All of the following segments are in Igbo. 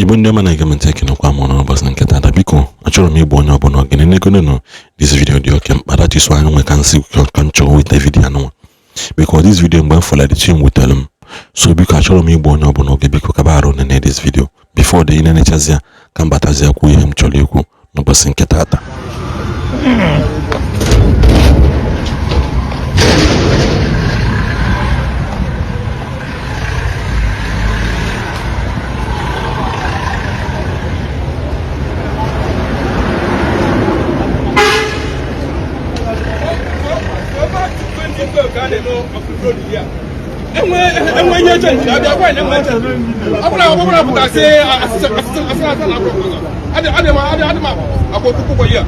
Igbo ndị ọma na-ege m ntị, ekenekwa m n'ụbọchị nke taata. Biko, achọrọ m ịgba onye ọbụla ogene negonenu. This video dị oke mkpa. That is why nwe ka nsị ka m chọrọ weta video anụnwa, because this video, mgbe m fọla, the thing wutere m. So biko, achọrọ m igba onye ọbụla oge. Biko, kaba arụ nene this video before the inenechazi ya, ka m batazi kwuo ihe m chọrọ ikwu n'ụbọchị nke taata. Enwe ihe change abịa gwa na enwe change ọ bụla pụtasị asị asị asị asị na akwụkwọ adị adị ma adị adị ma akwụkwọ ụgwọ ya.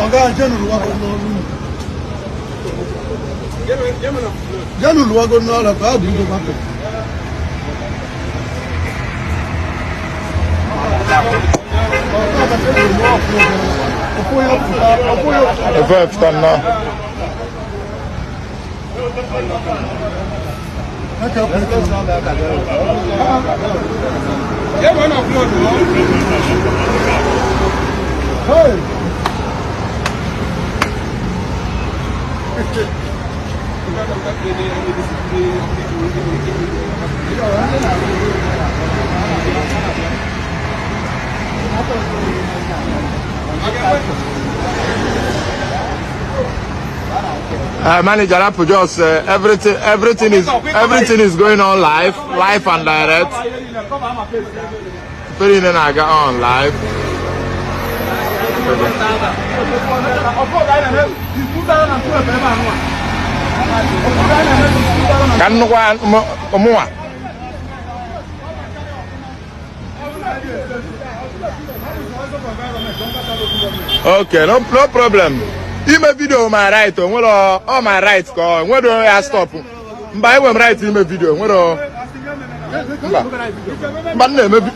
Ọ̀gá, jẹ́nu lùwágó n'ọrụ ka ọ bụ ndụ gbapụ. Efe fụta nnọọ. Hey! Manager Apple just everything is going on live, live and direct. Ife niile na-aga on live. Ka nnukwu mụnwa. Okay, no problem. Ime video my right, o nwere ọ my right ka ọ nwere ya stop. Mba, enwe m right ime video, nwere mba mba m na-eme video.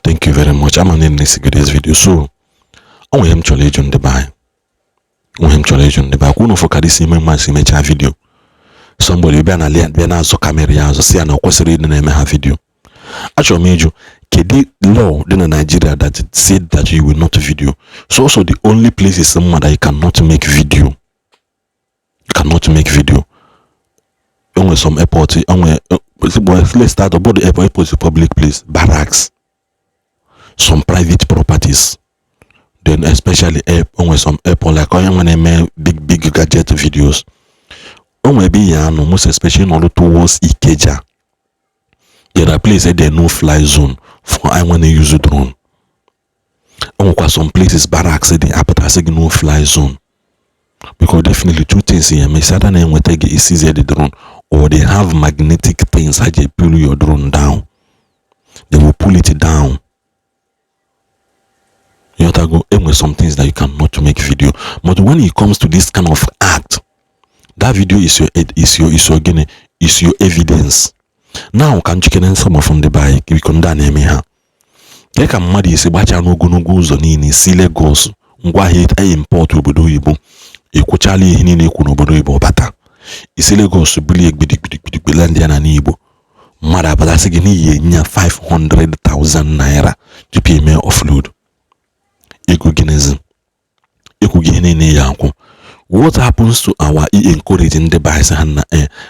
Thank you very much. Ama na na-esigo this video. So o nwere ihe m chọrọ ịjụ ndị be anyị, nwere ihe m chọrọ ịjụ ndị be anyị. Kwunu ụfụ ka isi ime mmasị mechaa video, somebody bịa na bịa na-azụ camera ya azụ, si ya na ọ kwesịrị ịdị na-eme ha video. Achọrọ m ịjụ, kedu law dị na Nigeria that said that you will not video? So also, the only place mma that you cannot make video, you cannot make video, enwe some airport, enwe, let's start about the airport. Airport is a public place, barracks, some private properties, then especially air, onwe some airport, like onye nwe na-eme big big gadget videos. Onwe ebe ihe anọ, most especially nọrụ towards Ikeja, there are places there, no fly zone for I wanna use drone. O nwekwa some places, barracks dị, apụtasị gị no fly zone, because definitely two things ya eme ada na-enweta gị isizie the drone, or they have magnetic things ha ji pull your drone down. They will pull it down. You enwe some things that you cannot make video, but when it comes to this kind of act, that video is your gịnị, is your evidence. Now, ka njikere some of ndị be anyị, biko, ndị a na-eme ha ke ka mmadụ isi gbachaa n'ogologo ụzọ niile si Lagos, ngwaahịa import obodo oyibo, ekwuchala ihe niile ekwu n'obodo oyibo, bata isi Lagos bulie gbidigbidigbidigbi land ya na n'Igbo, mmadụ abatasị gị n'ihi enye ya 500,000 naira tupu eme offload. Ego gịnịzi? Ekwu gị ihe niile ya akwụ. What happens to our encourage ndị be anyị, sị ha na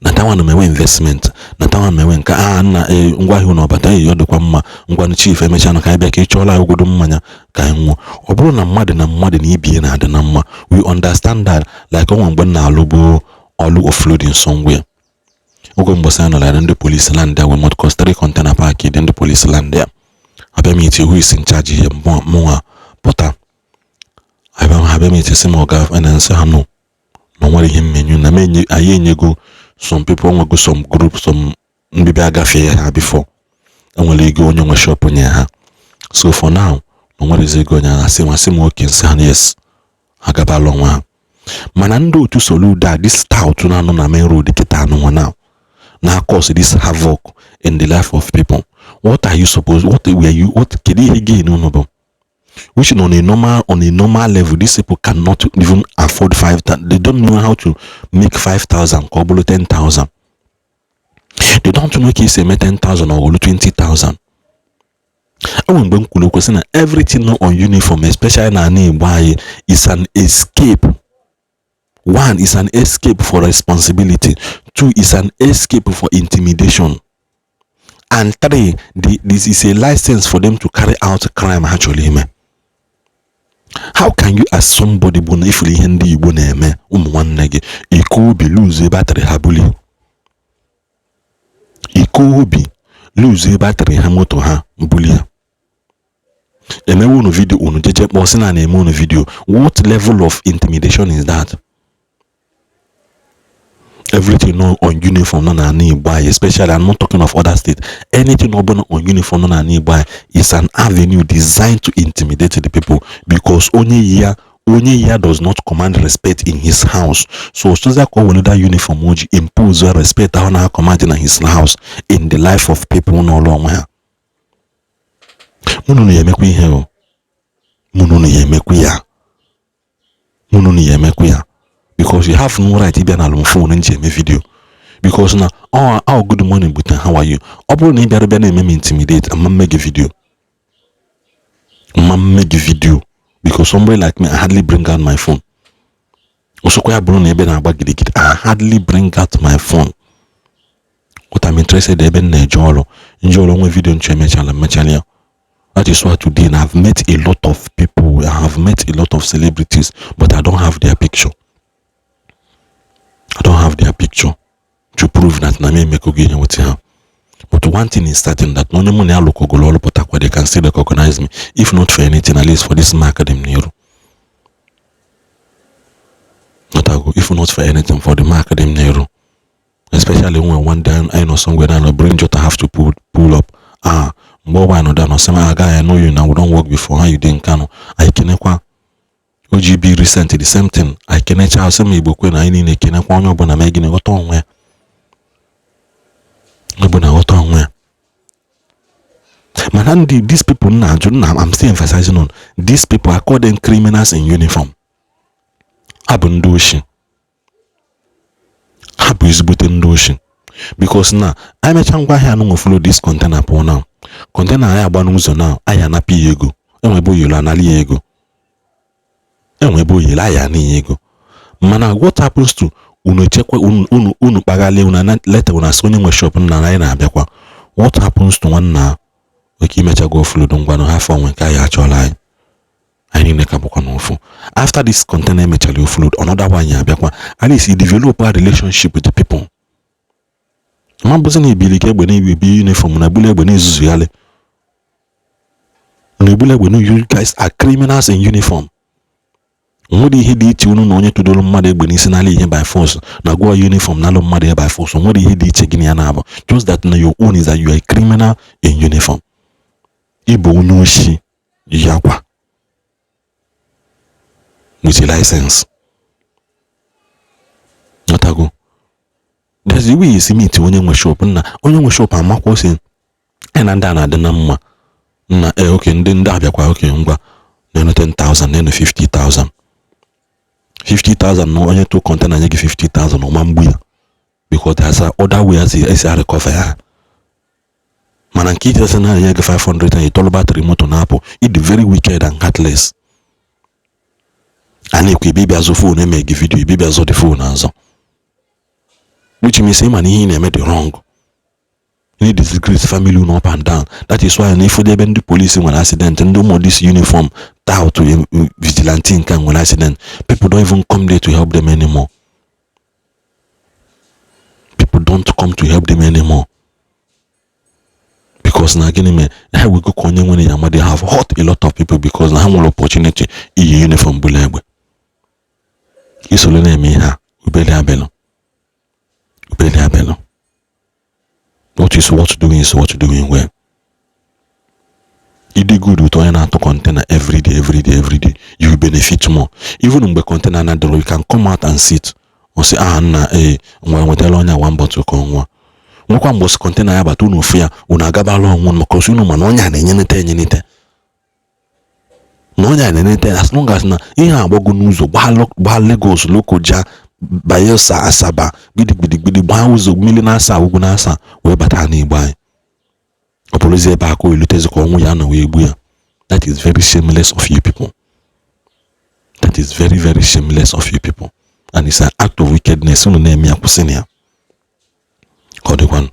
na tawa na mewe investment, na tawa mewe nke a na ngwaahịa ụlọ ọbata eyi, ọ dịkwa mma. Ngwanụ chief, emechaa na ka anyị bịa ka ị chọọla anyị ogodo mmanya ka anyị nwụọ. Ọ bụrụ na mmadụ na mmadụ na ibie na-adị na mma, we understand that. Like onwe mgbe m na-alụbu ọlụ offloading somewhere, oge mgbasa anyị nọrọ, ndị polisi land ya, we must cost three container park dị, ndị polisi land ya abịa m iti who is in charge here. Mụnwa pụta, abịa m iti sị m ọga na nsị ha no na o nwere ihe mmenyu na anyị enyego some people, nwego some group, some mbibi agafee ha before, enwere ego onye nwe shop nye ha. So for now, Na onwerezi ego onye asị m, asị m oke nsị ha, yes, ha gabala onwe ha. Mana ndị otu Soludo a, this tout na-anọ na main road kịta anụnwa now na cause this havoc in the life of people, what are you supposed, what were you, what, kedu ihe gain unu bụ? Which on a normal level, these people cannot even afford 5,000. They don't know how to make 5,000 ka ọ bụrụ 10,000. They don't know ka esi eme 10,000 or 20,000. Enwere mgbe m kwuru okwu sị na everything on uniform, especially na ala Igbo anyị, is an escape. One is an escape for responsibility, two is an escape for intimidation, and three, this is a license for them to carry out crime ha chọrọ ime. How can you, as somebody bụ na ifuru ihe ndị Igbo na-eme ụmụ nwanne gị, iko obi lose battery ha, bulie iko obi lose battery ha, moto ha bulie, emewe unu video, unu jeje kpọọ sị na na-eme unu video? What level of intimidation is that? Everything no on uniform nọ n'ala Igbo anyị, especially, I'm not talking of other states, anything ọbụla on uniform nọ n'ala Igbo anyị is an avenue designed to intimidate the people, because onye yi ya, onye yi ya does not command respect in his house. So ọsọzịa ka o were that uniform o ji impose respect ahụ na command na his house in the life of people n'ụlọ onwe ha. Mụnụ ya emekwa ihe o, mụnụ ya emekwa ya, mụnụ ya emekwa ya, because you have no right ịbịa na alụm phone nji eme video, because na ọ oh, good morning bute, how are you? Ọ bụrụ na ị bịara bịa na-eme m intimidate, ama mme gị video, mma mme gị video, because somebody like me, I hardly bring out my phone. Osokwa ya bụrụ na ebe na-agba gidigidi, I hardly bring out my phone. What I'm interested, ebe m na-eje ọrụ, nje ọrụ, nwe video nche, emechala emechala ya. That is why today I've met a lot of people, I have met a lot of celebrities, but I don't have their picture. I don't have their picture to prove that na me emekogo ihe with ha. But one thing is certain, that na onye mụ na ya lụkọgolo ọrụ pụtakwa, they can still recognize me. If not for anything, at least for this mark dị m n'iru. Not if not for anything, for the mark dị m n'iru. Especially when one day I know somewhere down the brain just have to pull up. Ah, mgbe ọgba nọ down, sị m, "Ah, guy, I know you now. We don work before. How you dey in Kano?" Anyị kenekwa. OGB recent, the same thing. Anyị kenecha, sị m Igbo kwe na anyị niile ekenekwa onye ọbụla. Mee gịnị, ghọta onwe ya, onye ọbụla ghọta onwe ya. Mana ndị these people na-ajụ nna, I'm still emphasizing on these people. I call them criminals in uniform. Ha bụ ndị oshi, ha bụ ezigbote ndị oshi, because na anyị mechaa ngwa ahịa anụ follow this container pụọ now, container anyị agba n'ụzọ now, anyị anapụ ya ego. Enwe ebe oyelu anali ya ego, enwe ebe oyelu anyị ana ya ego. Mana what happens to unu? Echekwa unu, unu kpaghalie, unu leta, unu asị onye nwe shop nna anyị na-abịakwa. What happens to nwanna oke imechago offload? Ngwanụ, ha afọ onwe nke anyị achọọla anyị, anyị niile ka bụkwa n'ofu. After this container emechara offload, another one ya abịakwa. At least you develop a relationship with the people. Ma bụzi na ibili ka egbe na ebi uniform na egbule egbe na-ezuzugharị na egbule egbe. No, you guys are criminals in uniform. Nwere ihe dị iche unu na onye tụdoro mmadụ egbe n'isi n'ala ihe by force na gụọ uniform n'alụ mmadụ ya by force? Nwere ihe dị iche gịnị ya na-abụ? Just that na your own is that you are a criminal in uniform. Ịbụ onye oshi yi akwa with a license. Nghọtago? There's a way esi meet onye nwe shop nna, onye nwe shop amakwa ose anyị na ndị a na-adị na mma nna. Ee, oke ndị abịakwa, oke ngwa, na-enu 10,000, na-enu 50,000, 50,000 na onye tụ container nye gị 50,000, ọma mgbu ya, because there's a other way esi a recover ya. Mana nke ijesi na enye gị 500 and ịtọlụ battery moto na-apụ, it dị very wicked and heartless. A na-ekwu ebe ịbịa zụ phone eme gị video, ebe ịbịa zụ dị phone azọ, which means ịma na ihe ị na-eme dị wrong. You need disgrace family unu up and down. That is why na ifụdụ ebe ndị polisi nwere accident, ndị ụmụ this uniform tout vigilante nke a nwere accident, people don't even come there to help them anymore. People don't come to help them anymore, because na gịnị mere ha wego ka onye nwere ya ma they have hurt a lot of people, because na ha nwere opportunity iyi uniform bụla egbe isoro na-eme ihe a. Ubeli abelụ, ubeli abelụ. What is worth doing is worth doing well. Ịdị good with onye na-atụ container everyday, everyday, everyday. You will benefit more. Even mgbe container na-adọrọ, you can come out and sit. Ọ sị, "Ah, nna, ee, nwa, nwetara onye one bottle ka ọ nwa." Nwekwa mgbe container ya bata, unu ofu ya, unu agabala onwe, maka osi unu mana onye a na-enyenete enyenete, na onye a na-enete. As long as na ihe agbago n'ụzọ gbaa Lagos, Lokoja, Bayelsa, Asaba, gidigidigidi, gbaa ụzọ mmiri na-asa ugwu na-asa wee bata n'Igbo anyị, ọ bụrụzi ebe aka elutezi ka ọnwụ ya na wee gbu ya. That is very shameless of you people. That is very, very shameless of you people, and it's an act of wickedness unu na-eme ya. Kwụsị na ya ka ọ dịkwanụ.